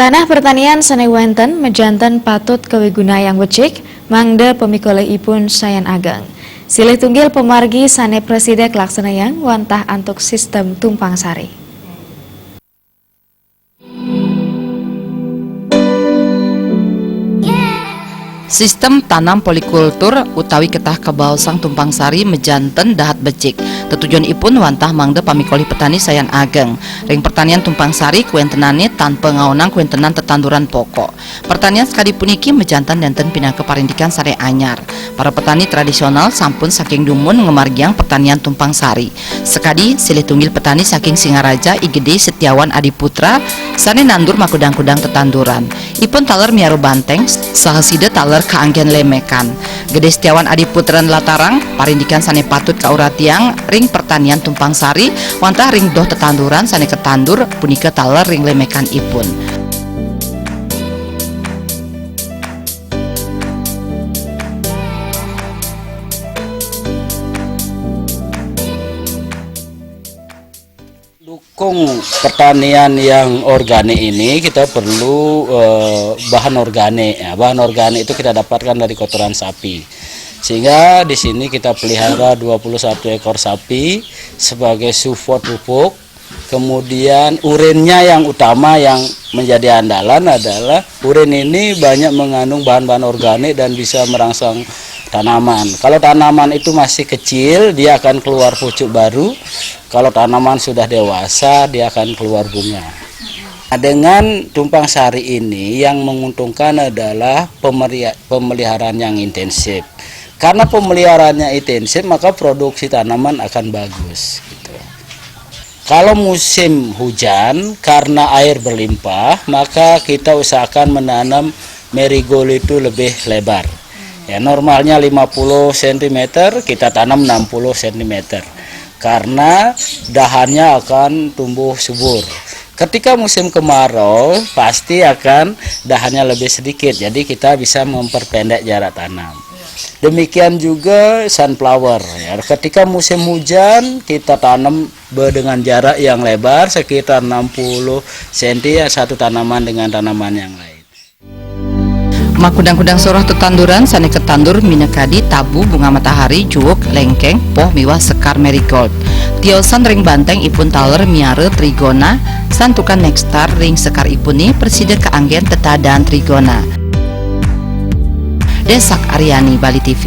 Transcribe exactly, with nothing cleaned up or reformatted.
Ranah pertanian sane wenten mejanten patut kawigunayang becik, mangda pamikolihipun sayan ageng. Silih tunggil pamargi sane prasida kalaksanayang wantah antuk sistem tumpang sari. Sistem tanam polikultur utawi ketah kabaosang tumpang sari mejanten dahat becik. Tetujonipun wantah mangda pamikolih petani sayan ageng. Ring pertanian tumpang sari kuentenane tanpa ngaonang kuentenan tetanduran pokok. Pertanian sakadi puniki mejanten nenten pinaka parindikan sane anyar. Para petani tradisional sampun saking dumun ngamargiang pertanian tumpang sari. Sakadi silih tunggil petani saking Singaraja, I Gede Setiawan Adiputra, sane nandur makudang-kudang tetanduran. Ipun taler miara banteng, saha sida taler kaanggen lemekan. Gede Setiawan Adiputra nlatarang parindikan sane patut kauratiang ring pertanian tumpang sari, wantah ring doh tetanduran sane katandur punika taler ring lemekanipun. Dukung pertanian yang organik ini kita perlu eh, bahan organik. Ya, bahan organik itu kita dapatkan dari kotoran sapi. Sehingga di sini kita pelihara dua puluh satu ekor sapi sebagai support pupuk. Kemudian urinnya yang utama yang menjadi andalan adalah urin ini banyak mengandung bahan-bahan organik dan bisa merangsang tanaman. Kalau tanaman itu masih kecil, dia akan keluar pucuk baru. Kalau tanaman sudah dewasa, dia akan keluar bunga. Nah, dengan tumpang sari ini yang menguntungkan adalah pemeria- pemeliharaan yang intensif. Karena pemeliharaannya intensif, maka produksi tanaman akan bagus. Gitu. Kalau musim hujan, karena air berlimpah, maka kita usahakan menanam marigold itu lebih lebar. Ya, normalnya lima puluh sentimeter, kita tanam enam puluh sentimeter. Karena dahannya akan tumbuh subur. Ketika musim kemarau, pasti akan dahannya lebih sedikit, jadi kita bisa memperpendek jarak tanam. Demikian juga sunflower. Ya, ketika musim hujan, kita tanam be- dengan jarak yang lebar, sekitar enam puluh senti, ya, satu tanaman dengan tanaman yang lain. Makudang-kudang soroh tetanduran sane katandur minakadi tabu, bunga matahari, juuk, lengkeng, poh miwah sekar marigold. Tiosan ring banteng ipun taler miara trigona, santukan nekstar ring sekaripune prasida kaanggen tetadaan trigona. Desak Aryani, Bali T V.